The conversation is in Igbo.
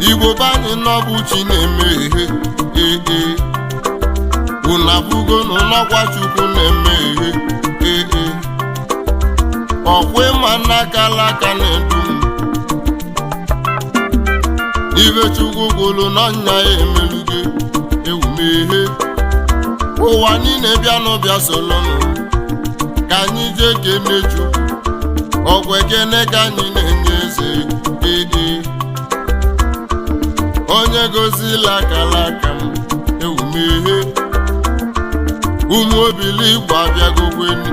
Igbo be anyị n'ọbụ chi na-eme ihe. Ee ee, unu abụgo n'ụlọkwa Chukwu na-eme ihe. Ee ee, ọkwa ịma n'aka alaka na-edu m. Ibe Chukwu gwụrụ n'ọnya ya emelugo ewumehe. Ụwa niile bịanụ, bịa solonụ ka anyị jee kene Chukwu. Ọgwụ ekene ka anyị na-enye eze. Ee ee, onye gozila akalaka m ewumehe. Ụmụ obili Igbo abịagokweni.